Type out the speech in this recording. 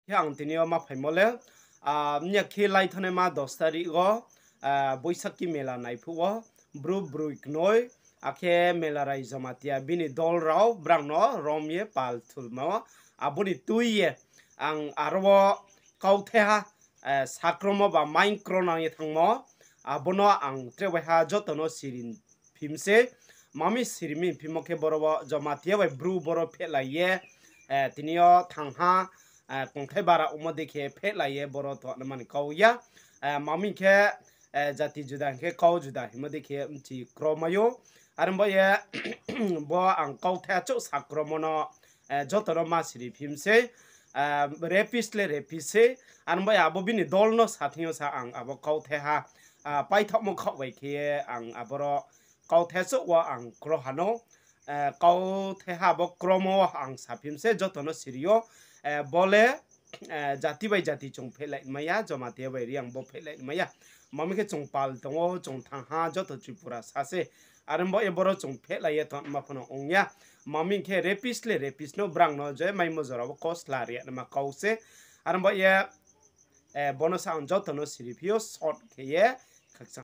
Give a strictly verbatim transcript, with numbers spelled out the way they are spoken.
Khe ang tini yo ma phaimo le, mya khe laithanaima dos tarik wo, Boisakhi mela nai phuh wo, Bru broi knoi, akhe Melarai Jamatia bini dol rao brang no rom ye pal thulmo, abo ni tui ye ang aro wo kauthaiha, sakromo ba maing kronang ye thanngmo, abo no ang tre waiha joto no siri phim se. Ma mi siri mi phimo khe boro wo Jamatia bai Bru boro phehlai ye, tini yo thangha, kongthai bara ongmo dei khe phehlai ye boro tongnaima ni kau ya. Ma mi khe, jati juda hing khe kau juda hingmo dei khe bchi kromai ou. Are baoh ye bo ang kauthai achouh sakromo no, joto no ma siri phim sei. Rapist le rapist sei. Are baoh ye abo bini dol no sa thing yo sa ang abo kauthaiha, paithaohmo khaoh bai khe ye ang aboro kauthai achouh wo ang kro ha no, kauthaiha abo kromo wo ang sa phim se joto no siri ou. Bo le, jati bai jati chung phehlai mai ya, Jamatia bai Reang bo phehlai mai ya. Ma mi khe chung pal tong ou, chung thangha joto Tripura sa se. Are baoh ye boro chung phehlai ye tongma pho no ong ya. Ma mi khe rapist le rapist no brang no je maimo jora wo kosla ri ya naima kau se. Are baoh ye, bo no sa ang joto no siri phi ou short khe ye,